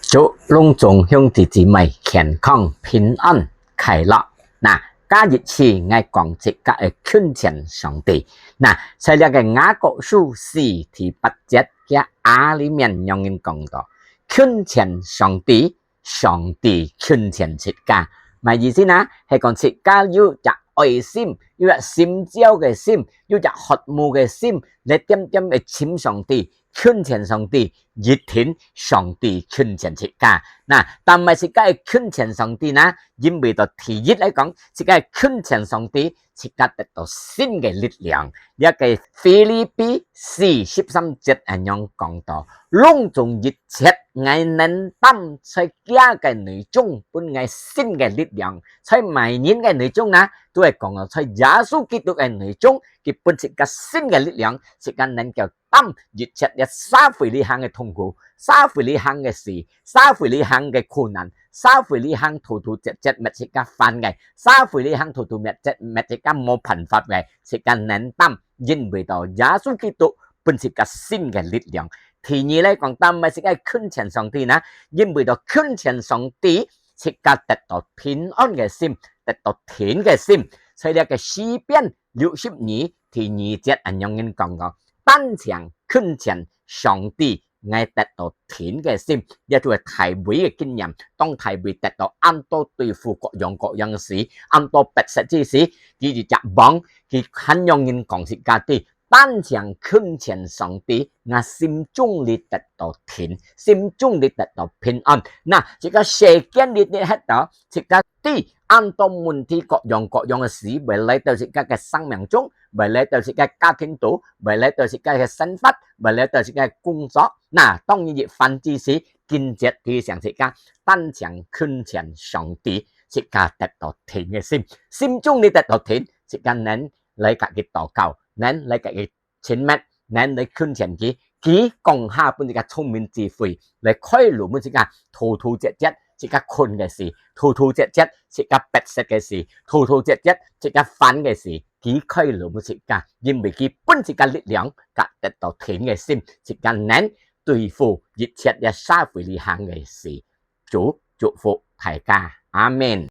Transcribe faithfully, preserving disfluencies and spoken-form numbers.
祝攏總兄弟姊妹健康、平安、快樂。那，今日起，𠊎講自家个近前上帝。那，在這个雅各書四第八節个A裡面，仰般講到：近前上帝，上帝近前自家。麼个意思呢？係講自家有隻愛心，有隻心焦个心，有隻渴慕个心，來恬恬个尋上帝，近前上帝，一定上帝近前自家。那，但係自家个近前上帝呢？因為到第一來講，自家个近前上帝，自家得到新个力量。這个腓立比四十三節恁樣講到：攏總一切𠊎能擔在厥个內中，分𠊎新个力量。在麼人个內中呢？都係講到在耶穌基督个內中，佢分自家新个力量，自家能夠擔一切這社會裡行个痛苦，社會裡行个事，社會裡行个困難，社會裡行突突折折，搣自家煩个，社會裡行突突折折，搣自家無辦法个，自家能擔，因為到耶穌基督分自家新个力量。第二來講，但係自家近前上帝呢？因為到近前上帝，自家得到平安个心，得到定个心。所以這个詩篇六十二第二節恁樣講个：單淨近前上帝，𠊎得到定个心。這就係大衛个經驗。當大衛得到恁多對付各樣各樣个事，恁多逼迫之時，佢一隻王，佢恁樣講自家知：單淨近前上帝，𠊎心中裡得到定，心中裡得到平安。那，自家世間裡呢，歇到，自家知恁多問題，各樣各樣个事，會來到自家个生命中，會來到自家个家庭肚，會來到自家个生活，會來到自家个工作。那，當然一番之時，經節提醒自家，單淨近前上帝，自家得到定个心，心中裡得到定，自家能來佮佢禱告，能來佮佢親密，能來近前佢，佢講下分自家聰明智慧，來開路分自家，突突折折自家困个事，突突折折自家逼迫个事，突突折折自家煩个事，佢開路分自家，因為佢分自家力量，佮得到定个心，自家能對付一切這社會裡行个事。主祝福大家，阿們。